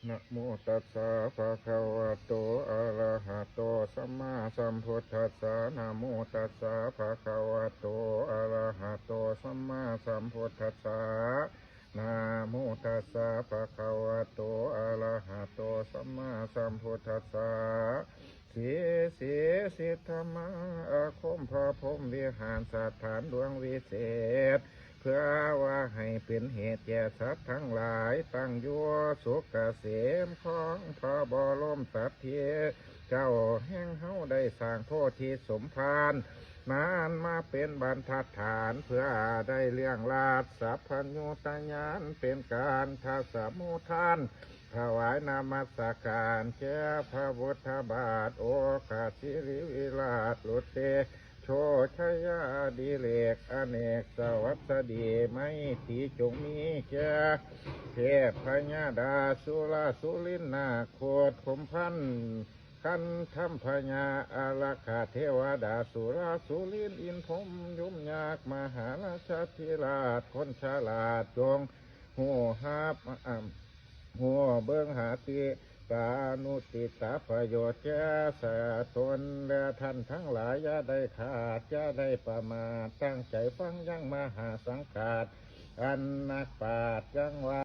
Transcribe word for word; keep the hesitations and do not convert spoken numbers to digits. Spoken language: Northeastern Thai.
นะโมตัสสะภะคะวะโต อะระหะโต สัมมาสัมพุทธัสสะ นะโมตัสสะภะคะวะโต อะระหะโต สัมมาสัมพุทธัสสะ นะโมตัสสะภะคะวะโต อะระหะโต สัมมาสัมพุทธัสสะ สีสีสิทธมังอาคมพระพรหมวิหารสถานดวงวิเศษ เพื่อว่าให้เป็นเหตุแก่สัตว์ทั้งหลายตั้งอยู่สุขเกษมของพระบรมสัตว์ที่เจ้าแห่งเฮาได้สร้างโพธิสมภารนั้นมาเป็นบรรทัดฐานเพื่อได้เรื่องราชสัพพัญญุตญาณเป็นการทัสมุทาน ถวายนมัสการแก่พระพุทธบาทโอคาสิริวิราชลุเตโชชยาดิเรกอเนกสวัสดีไม่ตรีจงมีแก่เทพพญาดาสุรสุรินนาคโคตรพรหมพันธ์คันธรรมพญาอารักขาเทวดาสุรสุรินอินพรหมยมยักษ์มหาราชธิราชคนฉลาดจง หัวหับอ่ำหัวเบิ่งหาติปานุติตาประโยชน์แก่สาตนและท่านทั้งหลายอย่าได้ขาดอย่าได้ประมาทตั้งใจฟังยังมหาสังกัดอันนักปราชญ์ยังว่า